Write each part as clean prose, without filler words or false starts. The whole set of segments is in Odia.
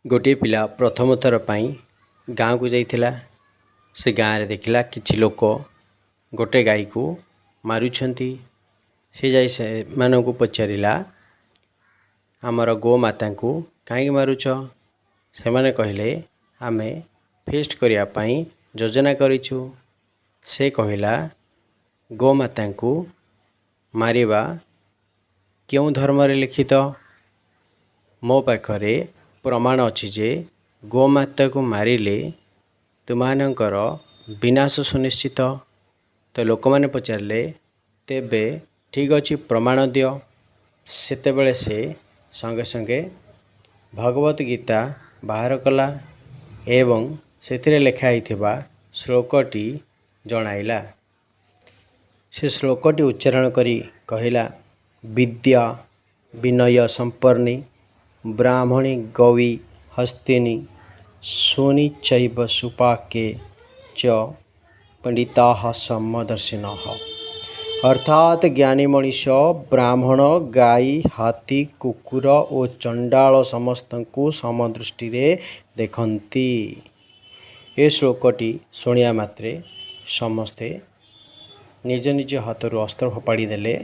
ଗୋଟିଏ ପିଲା ପ୍ରଥମ ଥର ପାଇଁ ଗାଁକୁ ଯାଇଥିଲା। ସେ ଗାଁରେ ଦେଖିଲା କିଛି ଲୋକ ଗୋଟେ ଗାଈକୁ ମାରୁଛନ୍ତି। ସେ ଯାଇ ସେମାନଙ୍କୁ ପଚାରିଲା, ଆମର ଗୋମାତାଙ୍କୁ କାହିଁକି ମାରୁଛ? ସେମାନେ କହିଲେ, ଆମେ ଫିଷ୍ଟ କରିବା ପାଇଁ ଯୋଜନା କରିଛୁ। ସେ କହିଲା, ଗୋମାତାଙ୍କୁ ମାରିବା କେଉଁ ଧର୍ମରେ ଲିଖିତ? ମୋ ପାଖରେ ପ୍ରମାଣ ଅଛି ଯେ ଗୋମାତାକୁ ମାରିଲେ ତୁମମାନଙ୍କର ବିନାଶ ସୁନିଶ୍ଚିତ। ତ ଲୋକମାନେ ପଚାରିଲେ, ତେବେ ଠିକ୍ ଅଛି, ପ୍ରମାଣ ଦିଅ। ସେତେବେଳେ ସେ ସଙ୍ଗେ ସଙ୍ଗେ ଭଗବତ ଗୀତା ବାହାର କଲା ଏବଂ ସେଥିରେ ଲେଖା ହୋଇଥିବା ଶ୍ଲୋକଟି ଜଣାଇଲା। ସେ ଶ୍ଲୋକଟି ଉଚ୍ଚାରଣ କରି କହିଲା, ବିଦ୍ୟା ବିନୟ ସମ୍ପନ୍ନା ବ୍ରାହ୍ମଣୀ ଗୈ ହସ୍ତିନୀ ଶୁନି ଚୈବ ସୁପାକେ ଚ ପଣ୍ଡିତାଃ ସମଦର୍ଶିନଃ। ଅର୍ଥାତ୍ ଜ୍ଞାନୀ ମଣିଷ, ବ୍ରାହ୍ମଣ, ଗାଈ, ହାତୀ, କୁକୁର ଓ ଚଣ୍ଡାଳ ସମସ୍ତଙ୍କୁ ସମଦୃଷ୍ଟିରେ ଦେଖନ୍ତି। ଏ ଶ୍ଲୋକଟି ଶୁଣିବା ମାତ୍ରେ ସମସ୍ତେ ନିଜ ନିଜ ହାତରୁ ଅସ୍ତ୍ର ଫୋପାଡ଼ି ଦେଲେ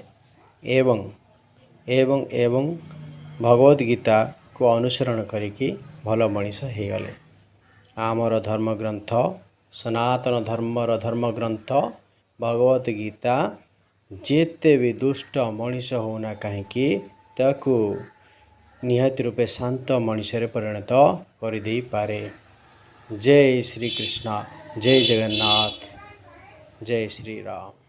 ଏବଂ ଭଗବତ ଗୀତାକୁ ଅନୁସରଣ କରିକି ଭଲ ମଣିଷ ହେଇଗଲେ। ଆମର ଧର୍ମଗ୍ରନ୍ଥ, ସନାତନ ଧର୍ମର ଧର୍ମଗ୍ରନ୍ଥ ଭଗବତ ଗୀତା ଯେତେ ବି ଦୁଷ୍ଟ ମଣିଷ ହେଉନା କାହିଁକି, ତାକୁ ନିହାତି ରୂପେ ଶାନ୍ତ ମଣିଷରେ ପରିଣତ କରିଦେଇପାରେ। ଜୟ ଶ୍ରୀକୃଷ୍ଣ, ଜୟ ଜଗନ୍ନାଥ, ଜୟ ଶ୍ରୀରାମ।